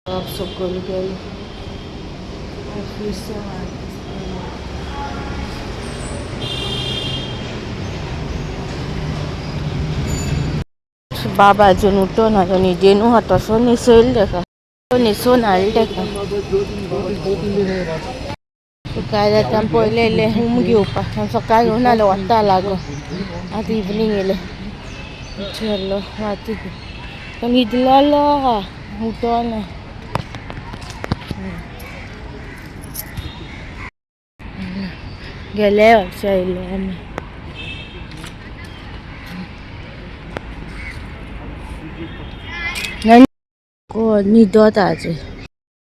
सकयल गेलो. ऑफिस. बाबा अजून उठोना, तो न्हिदेनू आहा, तसो न्हेसयलो तेका, न्हेसोवन हाडलो तेका. काय जाता, आमी पयलें येयले हूम घेवपाक. सकाळी घेवन आयले, वता लागून. आतां इवनींग येयले. चलो, वाती तो न्हिदलेलो आहा, उठोना. गेले वर्सा येयले आमी. न्हिदत आहा,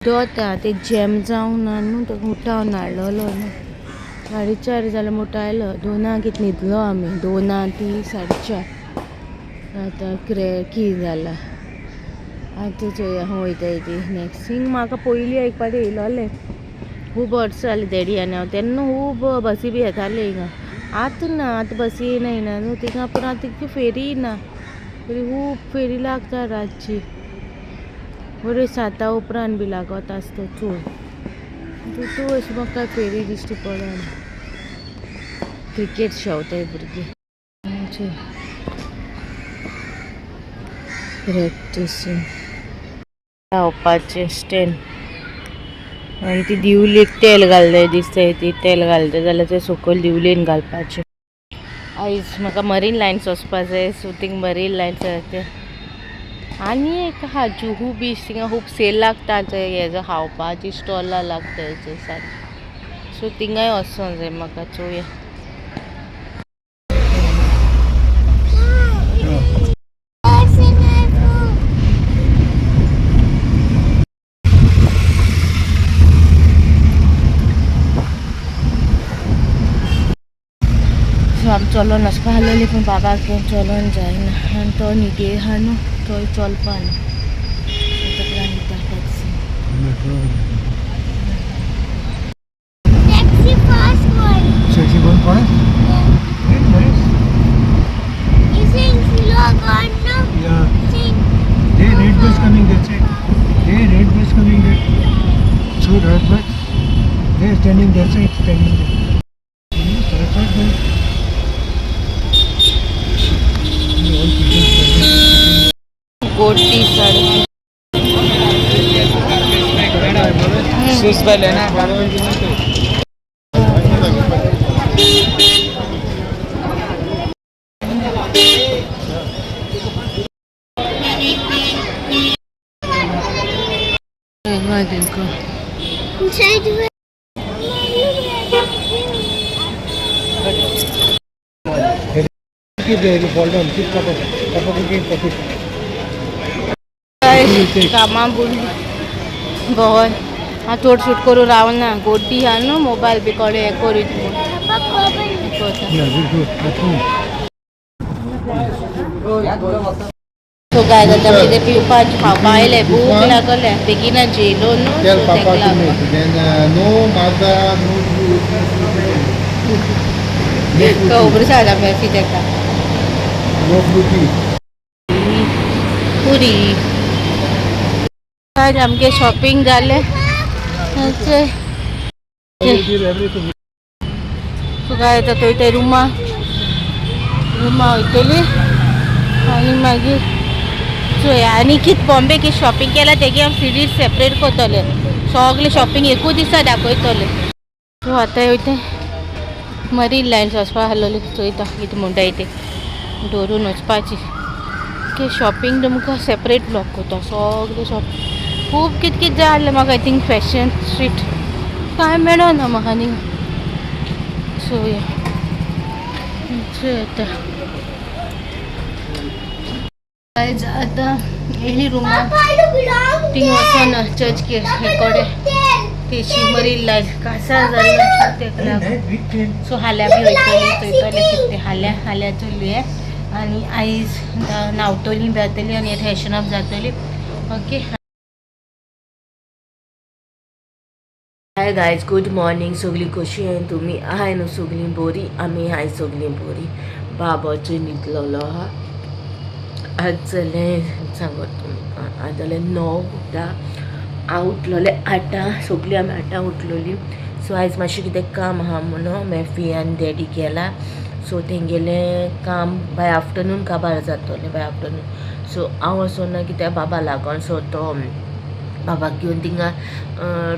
न्हिदत आहा. ते जॅम जावंक ना न्हू, ताका उठावन हाडलेलो न्हू. 4:30 जाल्यार मोटायलो. 2 कितें न्हिदलो आमी, 2 ती 4:30. आतां कितें जालां आतां चोया खंय वयताय ती नॅक्स्ट. थिंग म्हाका पयलीं एक पाटी येयलोलें, खूब वर्सां जालीं डॅडी आनी हांव. तेन्ना खूब बसी बी येताले हिंगा. आतां ना, आतां बसी येयना न्हू थिंगा. पूण आतां तितकी फेरी ना, तरी खूब फेरी लागता रातची, बऱ्यो 7 उपरांत बी लागत आसता चड. तूं अशें म्हाका काय फेरी दिश्टी पडना. क्रिकेट खेळटाय भुरगीं, प्रॅक्टिसींग. धांवपाचें स्टँड आनी ती दिवलीक तेल घालताय दिसताय. ती तेल घालता जाल्यार ते सकयल दिवलेन घालपाचें. आयज म्हाका मरीन लायन्स वचपा जाय, सो थिंग मरीन लायन्स ते आनी एक आहा जुहू बीच. थिंगा खूब सेल लागता, थंय हेजो खावपाची स्टॉलां लागता सारकी. सो थिंगाय वचोंक जाय म्हाका, चोवया. सो आमी चलोन वचपा आसलेली, पूण बाबाक घेवन चलोन जायना आनी तो न्हिदे आहा न्हू, तोय चलपा ना. ताका न्हिदा taxi. Taxi fast one. Taxi going fast? Yeah. Very nice. You think slow gone no? Yeah. Think They red bus coming that side. They red bus coming there. So red bus. They are standing that side, standing there. That side there. All people standing. गोटी सारकी. तेंका inside the Keep there, you fall down. Keep cover. Cover keep pocket. कामां बुडली भोंवन. आतां चड shoot करूं रावना, गोड्डी आहा न्हू, मोबायल बी कोणें हें करीत म्हूण. Yeah, we'll go. At home. So guys, आतां कितें पिवपाक खावपाक आयलें, भूक लागल्या, बेगिना जेयलो न्हू. Tell so Papa तेका to लागून. make. Then no Mazda, no juice, no fruity. No fruity. खबर सांगता मेसी तेका. No fruity. पुरी. आज आमगे शॉपिंग जालें. Give everything. So गायज, आतां थंय ते रुमा रुमा वयतली आनी मागीर चोया. आनी कित बॉम्बे कित शॉपिंग केलां तेगी हांव सिरीज सेपरेट करतलें. सगळें शॉपिंग एकूच दिसा दाखयतलें. सो आतां वयता मरीन लायन्स वचपा आसलोली, चोयता कितें म्हणटाय ते, दवरून वचपाची. ओके, शॉपिंग तुमकां सेपरेट ब्लॉग करता. सगळें शॉपिंग खूब कित कित जाय आसलें म्हाका. I think fashion street कांय मेळना म्हाका न्ही. सो या, चोय आतां. आयज आतां येयली Ruma. Papa, look long. Thing वचोन चर्च हे कडेन तेशी मरीन लायन कासार जाल्लें तेका Very लागून. nice big train. सो हाल्या बी वयतली, चोयतले कितें तें. हाल्या हाल्या चलया आनी आयज न्हांवतली बेतली आनी फ्रेशन अप जातली. Okay, hi guys, good morning. सगळीं कशी आहाय तुमी? आहाय न्हू सगळीं बरी? आमी हाय सगळीं बरी. बाबाचो न्हिदलेलो आहा. आज जालें, सांगत तुमकां, आज जालें 9/10. हांव उठलोलें 8, सगळीं आमी 8 उठलोली. सो आयज मातशें कितें काम आहा म्हणून मॅफी आनी डॅडी गेला. सो तेंगेलें काम बाय आफ्टरनून काबार जातलें, बाय आफ्टरनून. सो हांव वचोना कित्याक बाबा लागोन. सो तो बाबाक घेवन थिंगा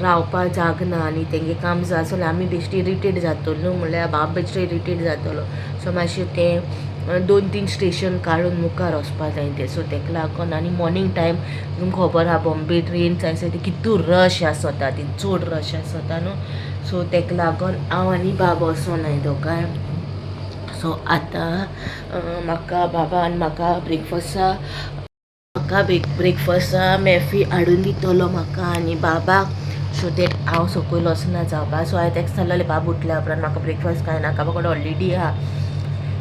रावपा जाग ना आनी तेंगे काम जाय जाल्यार आमी बेश्टी इरिटेट जातलो न्हू, म्हणल्यार बाब बेश्टो इरिटेट जातलो. सो मातशें तें 2-3 स्टेशन काडून मुखार वचपा जाय तें. सो तेका लागोन आनी मॉर्निंग टायम तुमकां खबर आहा बॉम्बे ट्रेन्स आसा ती कितू रश आसता, ती चड रश आसता न्हू. सो तेका लागोन हांव आनी बाबा वचोनाय दोगांय. सो आतां म्हाका बाबा आनी म्हाका ब्रेकफास्टा, म्हाका ब्रेकफास्टा मॅफी हाडून दितलो म्हाका आनी बाबाक. सो that हांव सकयल वचना जावपा. सो हांवें तेका सांगलेलें बाब उठल्या उपरांत म्हाका ब्रेकफास्ट कांय नाका, बाबा ऑलरेडी आहा.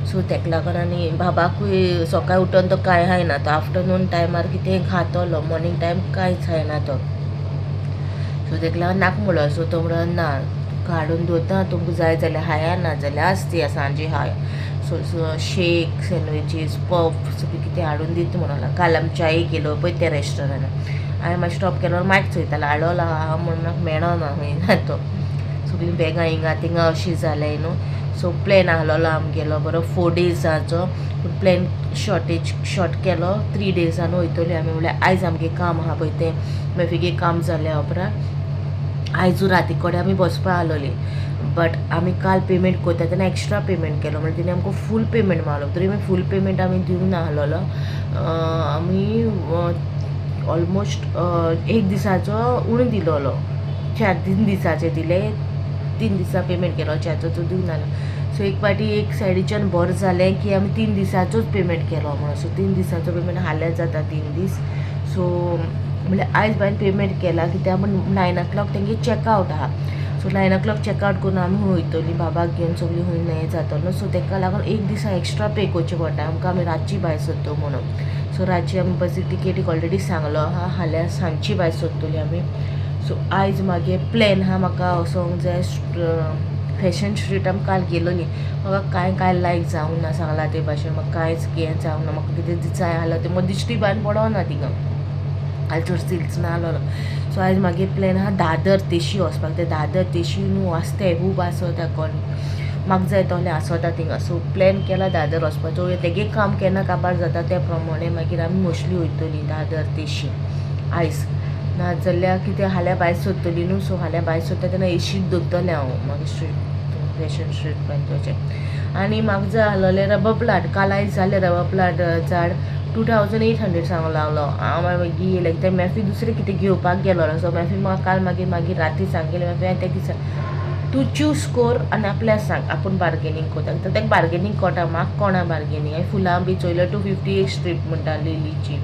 सो तेका लागोन आनी बाबाकूय सकाळी उठोन तो कांय खायना, तो आफ्टरनून टायमार कितें खातलो, मॉर्निंग टायम कांयच खायना तो. सो तेका लागोन नाका म्हणलो. सो तो म्हणलो ना तुका हाडून दवरता, तुमकां जाय जाल्यार खाया, ना जाल्यार आसती सांजे खाया. सो शेक, सँडविचीस, पफ सगळें कितें हाडून दिता म्हणून. काल आमी च्याय केलो पळय त्या रेस्टॉरंटान, हांवें मातशें स्टॉप केलो, मायक चोयतालो हाडलो आहा म्हणून म्हाका मेळना खंय ना तो. सगळीं बॅगां हिंगा थिंगा अशीं जालें न्हू. सो प्लॅन आहलोलो आमगेलो बरो 4 डेजाचो, पूण प्लॅन शॉर्ट केलो, 3 डेजान वयतली आमी. म्हणल्यार आयज आमगें काम आहा पळय तें मॅफीगे काम जाल्या उपरांत आयज राती कडेन आमी बसपा आहलोली. बट आमी काल पेमेंट करता तेन्ना एक्स्ट्रा पेमेंट केलो, म्हणल्यार तेणी आमकां फूल पेमेंट मारलो. तरी आमी फूल पेमेंट आमी दिवंक नाहलोलो, आमी ऑलमोस्ट 1 दिसाचो उणो दिलोलो, 4-3 दिसाचे दिले, 3 दिसा पेमेंट केलो, 4चो तो दिवंक नाहलो. सो एक पाटी एक सायडीच्यान बरें जालें की आमी 3 दिसाचोच पेमेंट केलो म्हणून. सो 3 दिसाचो पेमेंट हाल्यार जाता 3 दीस. सो म्हणल्यार आयज बायन पेमेंट केला कित्याक म्हण 9 o'clock तेंगे चॅकआवट आहा. सो 9 o'clock checkout करून आमी वयतलीं बाबाक घेवन सगळीं खंय हें जातलो. सो तेका लागून 1 दिसा एक्स्ट्रा पे करचें पडटा आमकां, आमी रातची भायर सरता म्हणून. सो रातची आमी बसी टिकेटीक ऑलरेडी सांगलो आहा, फाल्यां सांजची भायर सरतली आमी. सो आयज मागीर प्लॅन आहा म्हाका वचोंक जाय फॅशन स्ट्रीट. आमी काल गेलोली, म्हाका कांय कांय लायक जावंक ना, सांगलां ते भाशेन म्हाका कांयच हें जावंक ना, म्हाका कितें जाय आहलो तें मदीं दिश्टी भायर पडोना थिंगा, काल चड सिल्स ना आहलोलो. सो आयज मागीर प्लॅन आहा दादर तेशी वचपाक. ते दादर तेशी न्हू आसताय खूब आसता, कोण म्हाका जाय तसलें आसता थिंगा. सो प्लॅन केला दादर वचपाचो, तेगे काम केन्ना काबार जाता त्या प्रमाणे मागीर आमी मोस्टली वयतली दादर तेशी आयज. नाजाल्यार कितें फाल्यां भायर सोदतली न्हू. सो फाल्यां भायर सोदता तेन्ना एशीच दवरतलें हांव मागीर स्ट्रीट फॅशन स्ट्रीट पर्यंत. आनी म्हाका जाय आहलोलें रबर प्लांट, काल आयज जालें रबर प्लांट झाड 2800 सांगलो लागलो. हांव मागीर येयलें कित्याक मॅफी दुसरें कितें घेवपाक गेलो. सो मॅफी म्हाका काल मागीर मागीर राती सांगलें मॅफी, हांवें तेका विचार तूं चूज कर आनी आपल्या सांग, आपूण बार्गेनींग करता. तर ताका बार्गेनींग कोटा, म्हाका कोणा बार्गेनींग. हांवें फुलां बी चोयलें 250 एक स्ट्रीप म्हणटा लिलीची,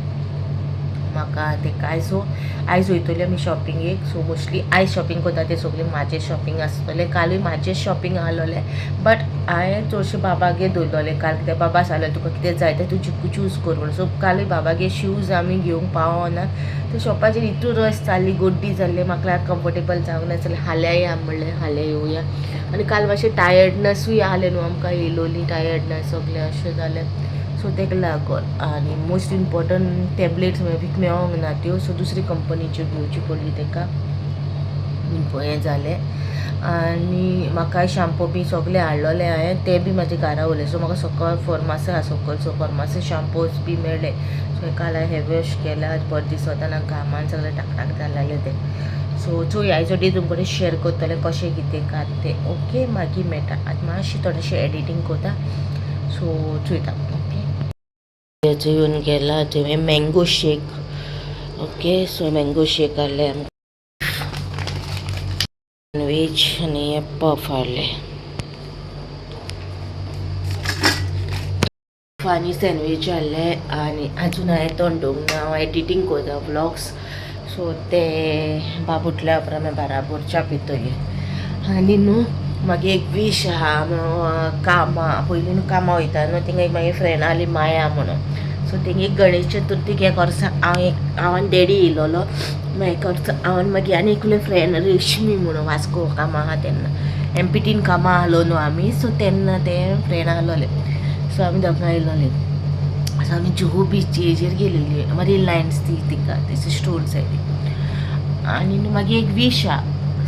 म्हाका तें कांय. सो आयज वयतली आमी शॉपिंगेक. सो मोस्टली आयज शॉपिंग करता तें सगळें म्हाजें शॉपिंग आसतलें. कालूय म्हाजें शॉपिंग आहलोलें, बट हांवें चडशें बाबागेर दवरलोलें काल, कित्याक बाबा सांगलें तुका कितें जाय तें तूं चूज कर म्हणून. सो कालूय बाबागेर शूज आमी घेवंक पावना, ते शॉपाचेर इतू रश जाल्ली, गोड्डी जाल्ली, म्हाका कम्फर्टेबल जावंक ना जाल्यार फाल्यां या म्हणलें, फाल्यां येवया. आनी काल मातशें टायर्डनसूय आहलें न्हू आमकां, येयलोली टायर्डनस सगळें अशें जालें. सो तेका लागोन आनी मोस्ट इम्पोर्टंट टॅबलेट्स म्हळ्यार मेळोंक ना त्यो, सो दुसरी कंपनीच्यो घेवच्यो पडली तेका, हें जालें. आनी म्हाका शाम्पू बी सगळें हाडलोलें हांवें, तें बी म्हाजे घरा उरलें. सो म्हाका सकयल फॉर्मासी आहा सकयल, सो फॉर्मासी शाम्पूज बी मेळ्ळे. सो काल हांवें हेर वॉश केला, बरें दिसता ना घामान सगळें टाकटाक जालेलें तें. सो चोया आयचो डे तुमकां कडेन शेअर करतलें कशें कितें कात तें. ओके मागीर मेळटा. आतां मातशें थोडेशें एडिटींग करता, सो चोयता. ओके येवन गेला तुवें mango shake. Okay so mango shake हाडलें आमकां, सँडवीच आनी पफ हाडले, आनी सँडवीच हाडले. आनी आजून हांवें तोंड धुवंक ना, हांव एडिटींग करता व्लॉग्स. सो ते बाब उठल्या उपरांत मागीर बाराबोर च्या पितली. आनी न्हू मागीर एक वीश आहा, कामां पयलीं न्हू कामां वयता न्हू, थिंगा एक मागीर फ्रेंड आहली माया म्हणून. सो तेंगे गणेश चतुर्थीक एक वर्सा हांव एक हांव आनी डॅडी येयलोलो, मागीर एक वर्सा हांव आनी मागीर आनी एकलें फ्रेंड रेशमी म्हणून वास्को कामां आहा तेन्ना एमपीटीन कामां आहलो न्हू आमी. सो तेन्ना तें फ्रेंड आहलोलें, सो आमी दोगांय येयलोलीं. सो आमी जुहू बिचीचेर गेलेली, मरीन लायन्स ती तिका तेचे स्टोर सायडीक. आनी न्हू मागीर एक वीश आहा.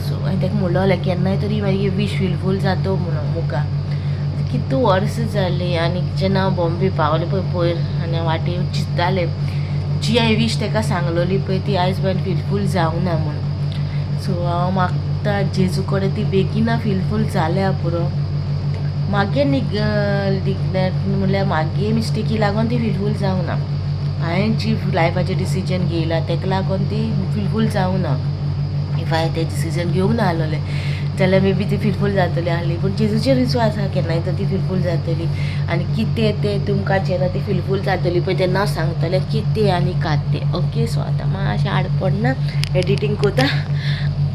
सो हांवें ताका म्हणलोलें केन्नाय तरी मागीर वीश फिलफूल जातो म्हणून मुखार. कितू वर्स जालीं आनी जेन्ना हांव बॉम्बे पावलें पळय पयर आनी वाटेर चिंत्तालें जी हांवें वीश ताका सांगलोली पळय ती आयज पर्यंत फिलफूल जावना म्हणून. सो हांव मागता जेजू कडेन ती बेगिना फिलफूल जाल्या पुरो. मागे म्हणल्यार मागे मिस्टेकी लागून ती फिलफूल जावना. हांवें जी लायफाचें डिसिजन घेयला ताका लागून ती फिलफूल जावना. If हांवें तें डिसिजन घेवंक नासलेलें जाल्यार मे बी ती फिलफूल जातली आसली. पूण जेजूचेर विस्वास आसा केन्नाय तर ती फिलफूल जातली. आनी कितें तें तुमकां जेन्ना ती फिलफूल जातली पळय तेन्ना हांव सांगतलें कितें आनी कात तें. ओके, सो आतां मातशें आडपडना एडिटींग कोता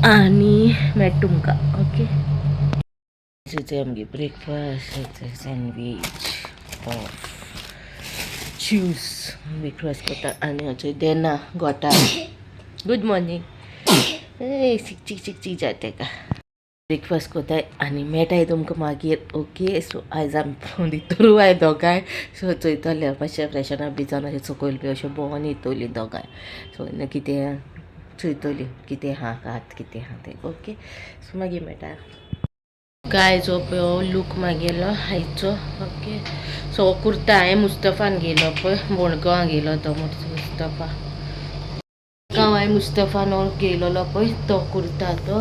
आनी मेळटा तुमकां. ओके, आमगे breakfast sandwich, puff, juice breakfast करता आनी हाचे देना गोटा. Good morning. ए चिक चिक चिक चिक जाता तेका. ब्रेकफास्ट कोताय आनी मेळटाय तुमकां मागीर. ओके, सो आयज आमी भितरू आय दोगांय. सो चोयतले मातशें फ्रेशन अप बी जावन अशें सकयल बी अशें भोंवन येतली दोगांय. सो कितें चोयतली कितें आहा कात कितें आहा तें. ओके, सो मागीर मेळटा. गायज, हो पळय लूक मागेलो आयचो. ओके, सो हो कुर्ता हांवें मुस्तफान घेयलो पळय, बोणगांवां घेयलो तो मुस्तफा. गांव हांवें मुस्तफान घेयलेलो पळय तो कुर्ता तो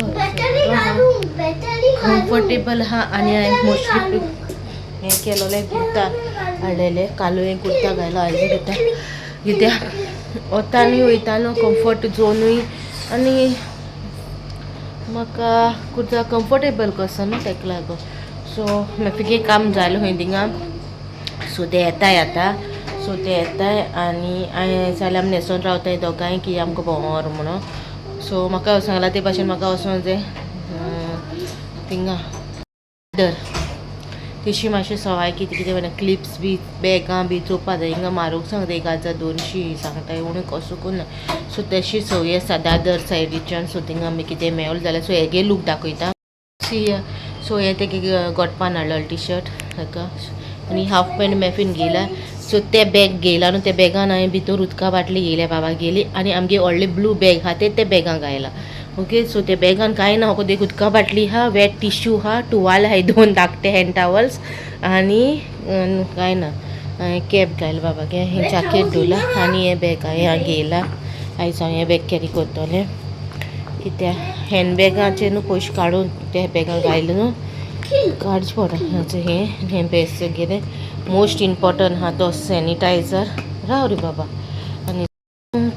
कंफर्टेबल आहा. आनी हांवें मोस्टली हें केलोलें कुर्ता हाडलेलें. कालूय हांवें कुर्ता घायलो, आयजूय कुर्ता. कित्याक वतानूय वयता न्हू कंफर्ट झोनूय आनी म्हाका कुर्ता कंफर्टेबल कसो न्हू ताका लागून. सो म्हाका काम जालें खंय थिंगा. सो ते येताय आतां. सो ते येताय आनी हांवें जाल्यार आमी न्हेसोन रावताय दोगांय की आमकां भोंवर म्हणून. सो म्हाका सांगलां ते भाशेन म्हाका वचोंक जाय थिंगा दर तेशी मातशें सवाय कितें कितें म्हणल्यार क्लिप्स बी बॅगां बी चोवपा जाय. हिंगा म्हारग सांगता, 1200 सांगता, उणें कसो ना. सो तशी संवय आसा दादर सायडीच्यान. सो थिंगा आमी कितें मेवलें जाल्यार सो हेगे लूक दाखयता. सी, सो हें तेगे गोटपान हाडलेलें टी शर्ट हाका आनी हाफ पॅन्ट मॅफीन घेयला. सो ते बॅग घेयला न्हू, त्या बॅगान हांवें भितर उदका बाटली घेयल्या बाबा गेली आनी आमगे व्हडले ब्लू बॅग आहा ते बॅगान घायला. ओके, सो ते बॅगान कांय ना, फकत एक उदका बाटली आहा, वेट टिश्यू आहा, टुवाल आहाय, दोन धाकटे हँड टावल्स आनी कांय ना. हांवें कॅप घायला बाबागे, हें जाकेट दवरलां आनी हें बॅग हांवें घेयला. आयज हांव हें बॅग कॅरी करतलें कित्याक हँड बॅगाचे न्हू पयशे काडून ते बॅगान घायले न्हू काडचें पडटा. हें हें बेस्ट कितें मोस्ट इम्पोर्टंट आहा तो सॅनिटायझर. राव रे बाबा. आनी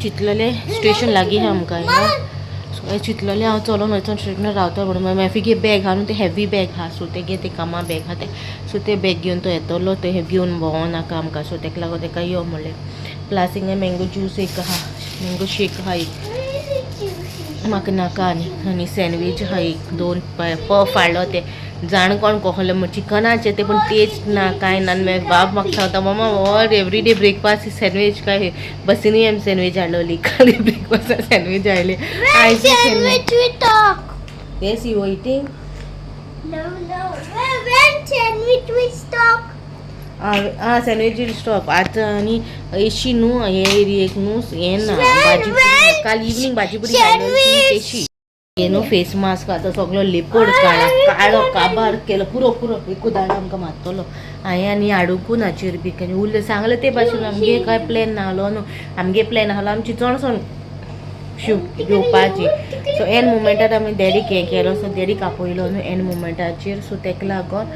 चिंतलेलें स्टेशन लागीं आहा आमकां हिंगा. सो हांवें चिंतलेलें हांव चलोन वचोन स्टेशनार रावता म्हणून. मागीर मॅफीगे बॅग आहा न्हू, तें हेवी बॅग आहा. सो तेगे तें कामा बॅग आहा तें. सो तें बॅग घेवन तो येतलो, तें घेवन भोंवो नाका आमकां. सो तेका लागून तेका यो म्हणलें. प्लस हिंगा मँगो ज्यूस एक आहा, मँगो शेक आहा एक, म्हाका नाका. आनी आनी सँडवीच आहा एक, दोन पफ हाडलो ते जाण कोण कहले म्हण चिकनाचे ते, पूण टेस्ट ना कांय ना. आनी मागीर बाब म्हाका सांगता, मम्मा और एवरीडे ब्रेकफास्ट सँडवीच काय? बसीनूय आमी सँडवीच हाडलोली, काल ब्रेकफास्टाक सँडवीच हाडली, आयज Sandwich we talk. Yes, you eating? No. When sandwich we talk? आं, सँडवीच स्टॉप आतां. आनी एशी न्हू हे एरियेक न्हू हें ना भाजी पुरी. काल इवनींग भाजी पुरी खायली तेशी. हे न्हू फेस मास्क आतां सगलो लेपोड काळा काळो काबार केलो. पुरो पुरो एकू दाडो आमकां मारतलो. हांवें आनी हाडुंकू ना चेर बी उरलें सांगलें ते भाशेन. आमगे कांय प्लॅन नाहलो न्हू, आमगे प्लॅन आहलो आमची चणसण शिव घेवपाची. सो एन मुमेंटार आमी डॅडीक हें केलो. सो डॅडीक आपयलो न्हू एन मुमेंटाचेर. सो तेका लागोन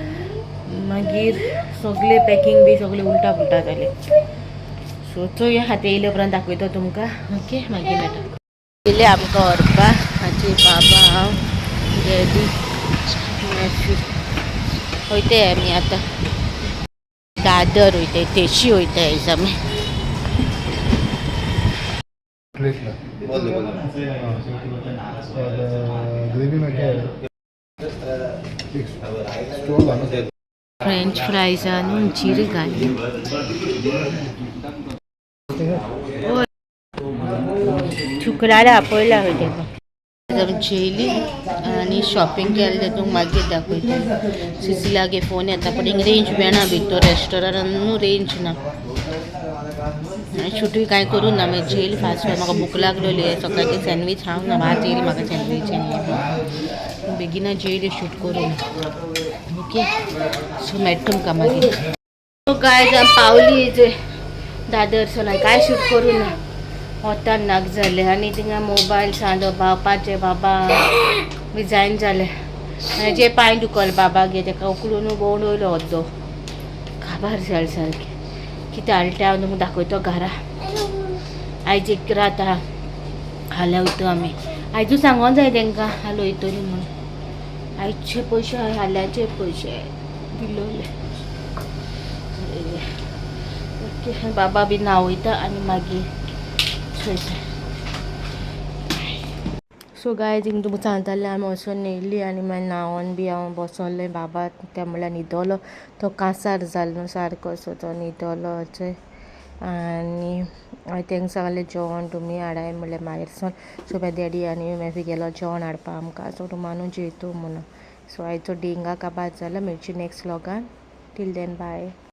मागीर सगळें पॅकिंग बी सगळें उलटा पुलटा जालें. सो चोया, हाती येयले उपरांत दाखयता तुमकां. ओके, मागीर मेळटा. येयले आमकां व्हरपा हाची बाबा, हांव, डॅडी, मॅफी वयताय आमी आतां दादर वयताय, तेशी वयताय आयज आमी. प्लेटला और ग्रेवी में क्या है? एक स्टोव लाना. फ्रेंच फ्रायज न्हू जिरे घातली. शुक्रारा आपयला हय तेका. जेयली आनी शॉपिंग केलें तें तुमकां मागीर दाखयता. सिसिलागे फोन येता, पण हिंग रेंज मेळना भितर रेस्टोरंटान न्हू, रेंज ना. शूटूय कांय करूं ना. मागीर जेयल फास्ट, म्हाका भूक लागलेली. सकाळची सँडवीच हांव ना, भात येयली म्हाका सँडवीच आनी बेगीन जेयली, शूट करूं ना. ओके, सो मेळटा तुमकां मागीर. सो गायज, पावली जे दादर सन. काय शूट करूं ना, वतान नाक जालें आनी थिंगा मोबायल सांदो बापाचे बाबा रिजायन जालें आनी जे पांय दुखल बाबा गे, ताका उखलून भोंवड वयलो अद्दो काबार जालें सारकें. कितें हाडलें तें हांव तुमकां दाखयतो घरा. आयज एक रात आहा, फाल्यां वयता आमी. आयजू सांगोन जाय तांकां हाल वयतली म्हणून. आयचे पयशे, हाल्याचे पयशे दिलोले. ओके, बाबा बी न्हांवयता आनी मागीर चोयता. सो गायज, हिंग तुमकां सांगतालें, आमी वचोन येयली आनी मागीर न्हांवन बी हांव बसोल्लें. बाबा त्या म्हणल्यार न्हिदलो तो, कांसार जालो न्हू सारको, सो तो न्हिदलो चोय. आनी हांवें तांकां सांगलें, जेवण तुमी हाडाय म्हणलें मागीर सावन. सो मागीर डॅडी आनी मागीर गेलो जेवण हाडपा आमकां. सो रुमानू जेयतो म्हणून. सो आयचो डे हिंगा काबार जाला. मेळची नेक्स्ट व्लॉगान. Till then, bye.